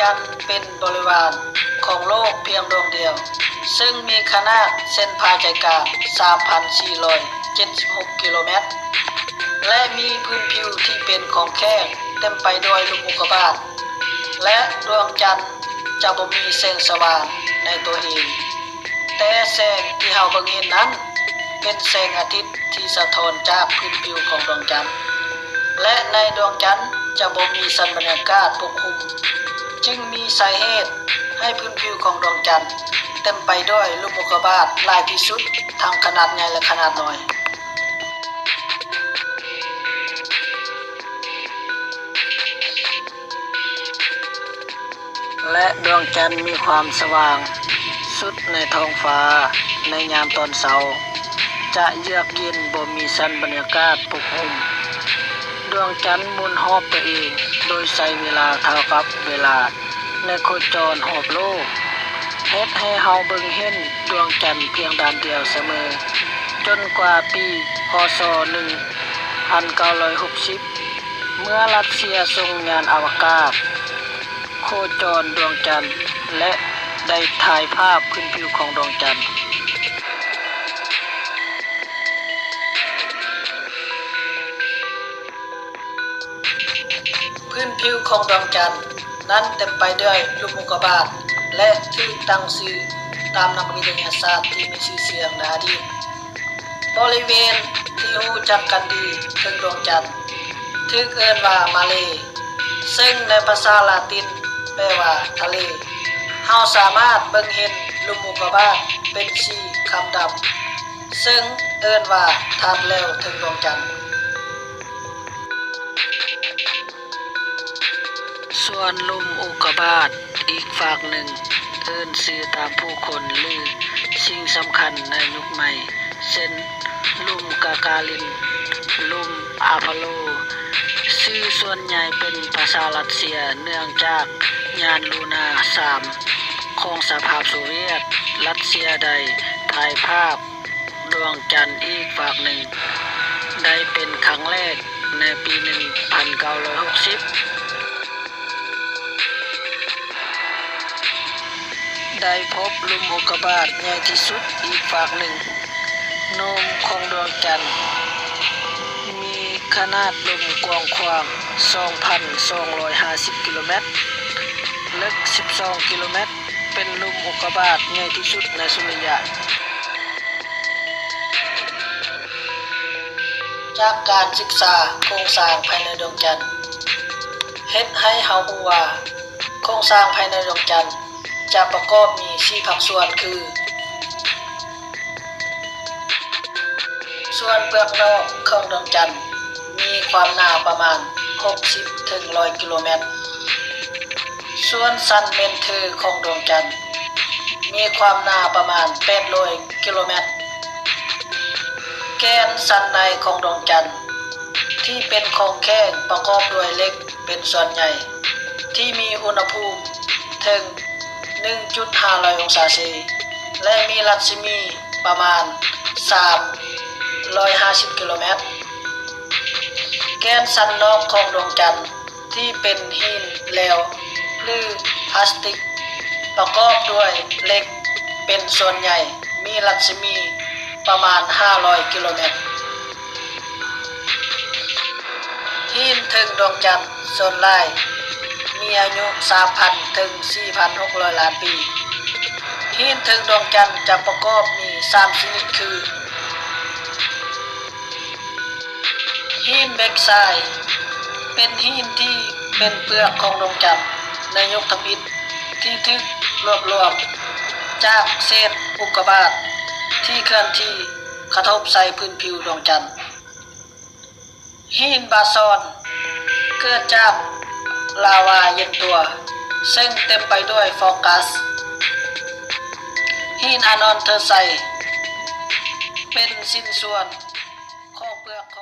ຈັນເປັນບໍລິວານຂອງໂລກພຽງດວງດຽວ, ເຊິ່ງມີຂະໜາດເສັ້ນຜ່າໃຈກາງ ສາມພັນສີ່ຮ້ອຍເຈັດສິບຫົກ ກິໂລແມັດ ແລະ ມີພື້ນຜິວທີ່ເປັນຂອງແຂງເຕັມໄປດ້ວຍລຸ່ມອຸກກາບາດ ແລະ ດວງຈັນຈະບໍ່ມີແສງສະຫວ່າງໃນຕົວເອງ, ແຕ່ແສງທີ່ເຮົາເບິ່ງເຫັນນັ້ນເປັນແສງອາທິດ ທີ່ສະທ້ອນຈາກພື້ນຜິວຂອງດວງຈັນ ແລະ ໃນດວງຈັນຈະບໍ່ມີຊັ້ນບັນຍາກາດປົກຄຸມ, ຈຶ່ງມີສາເຫດໃຫ້ພື້ນຜິວຂອງດວງຈັນເຕັມໄປດ້ວຍລຸ່ມອຸກກາບາດຫຼາຍທີ່ສຸດ, ທັງຂະໜາດໃຫຍ່ ແລະ ຂະໜາດນ້ອຍ. ແລະ ດວງຈັນມີຄວາມສະຫວ່າງສຸດໃນທ້ອງຟ້າໃນຍາມຕອນເຊົ້າ, ຈະເຢືອກເຢັນ ບໍ່ມີຊັ້ນບັນຍາກາດປົກຫຸ້ມ. ດວງຈັນໝູນຮອບຕົວເອງໂດຍໃຊ້ເວລາເທົ່າກັບເວລາໃນໂຄຈອນຮອບໂລກ, ເຮັດໃຫ້ເຮົາເບິ່ງເຫັນດວງຈັນພຽງດ້ານດຽວສະເໝີ, ຈົນກວ່າປີ ພ.ສ. ໜຶ່ງພັນເກົ້າຮ້ອຍຫົກສິບ ເມື່ອຣັດເຊຍສົ່ງຍານອະວະກາດ ໂຄຈອນດວງຈັນ ແລະ ໄດ້ຖ່າຍພາບພື້ນຜິວຂອງດວງຈັນ. ພື້ນຜິວຂອງດວງຈັນນັ້ນເຕັມໄປດ້ວຍລຸ່ມອຸກກາບາດ ແລະ ຖືກຕັ້ງຊື່ຕາມນັກວິທະຍາສາດທີ່ມີຊື່ສຽງໃນອະດີດ. ບໍລິເວນທີ່ຮູ້ຈັກກັນດີເທິງດວງຈັນ ຖືກເອີ້ນວ່າມາເລ, ເຊິ່ງໃນພາສາລາຕິນແປວ່າທະເລ. ເຮົາສາມາດເບິ່ງເຫັນລຸ່ມອຸກກາບາດເປັນສີຄຳດຳ, ເຊິ່ງເອີ້ນວ່າທາດແຫຼວເທິງດວງຈັນ. ສ່ວນລຸ່ມອຸກກາບາດອີກຟາກໜຶ່ງ ເອີ້ນຊື່ຕາມຜູ້ຄົນ ຫຼື ສິ່ງສຳຄັນໃນຍຸກໃໝ່ ເຊັ່ນ ລຸ່ມກາກາລິນ, ລຸ່ມອາໂປໂລ. ຊື່ສ່ວນໃຫຍ່ເປັນພາສາຣັດເຊຍ ເນື່ອງຈາກຍານລູນາສາມຂອງສະຫະພາບໂຊວຽດ, ຣັດເຊຍໄດ້ຖ່າຍພາບ ດວງຈັນອີກຟາກໜຶ່ງ ໄດ້ເປັນຄັ້ງແລກໃນປີໜຶ່ງພັນເກົ້າຮ້ອຍຫົກສິບ, ໄດ້ພົບລຸ່ມອຸກກາບາດໃຫຍ່ທີ່ສຸດອີກຟາກໜຶ່ງ. ໂນມຂອງດວງຈັນມີຂະໜາດໂນມກວ້າງຂວາງສອງພັນສອງຮ້ອຍຫ້າສິບກິໂລແມັດ, ເລິກສິບສອງກິໂລແມັດ, ເປັນລຸ່ມອຸກກາບາດໃຫຍ່ທີ່ສຸດໃນສຸລິຍະ. ຈາກການສຶກສາໂຄງສ້າງພາຍໃນດວງຈັນ ເຮັດໃຫ້ເຮົາຮູ້ວ່າ ໂຄງສ້າງພາຍໃນດວງຈັນຈະປະກອບມີສີ່ພາກສ່ວນຄື: ສ່ວນເປືອກນອກຂອງດວງຈັນມີຄວາມໜາປະມານຫົກສິບເຖິງຮ້ອຍກິໂລແມັດ. ສ່ວນຊັ້ນແມ່ນເທີຂອງດວງຈັນມີຄວາມໜາປະມານແປດຮ້ອຍກິໂລແມັດ. ແກນຊັ້ນໃນຂອງດວງຈັນທີ່ເປັນຂອງແຂງປະກອບດ້ວຍເຫຼັກເປັນສ່ວນໃຫຍ່ ທີ່ມີອຸນຫະພູມເຖິງໜຶ່ງຈຸດຫ້າຮ້ອຍອົງສາເຊ ແລະ ມີລັດສະໝີປະມານສາມຮ້ອຍຫ້າສິບກິໂລແມັດ. ແກນຊັ້ນນອກຂອງດວງຈັນ ທີ່ເປັນຫີນແຫຼວ ຫຼື ພລາສຕິກ ປະກອບດ້ວຍເຫຼັກເປັນສ່ວນໃຫຍ່ ມີລັດສະໝີປະມານຫ້າຮ້ອຍກິໂລແມັດ. ຫີນເທິງດວງຈັນສ່ວນຫຼາຍມີອາຍຸສາມພັນເຖິງສີ່ພັນຫົກຮ້ອຍລ້ານປີ. ຫີນເທິງດວງຈັນຈະປະກອບມີສາມຊະນິດຄື: ຫີນເບັກຊາຍ ເປັນຫີນທີ່ເປັນເປືອກຂອງດວງຈັນໃນຍຸກທຳອິດ ທີ່ຖືກລວບລວມຈາກເສດອຸກກາບາດທີ່ເຄື່ອນທີ່ກະທົບໃສ່ພື້ນຜິວດວງຈັນ. ຫີນບາຊອນ ເກີດຈາກລາວາເຢັນຕົວ ເຊິ່ງເຕັມໄປດ້ວຍຟອກກັສ. ຫີນອານອນເທີໄຊ ເປັນຊິ້ນສ່ວນຂອງເປືອກຂອງ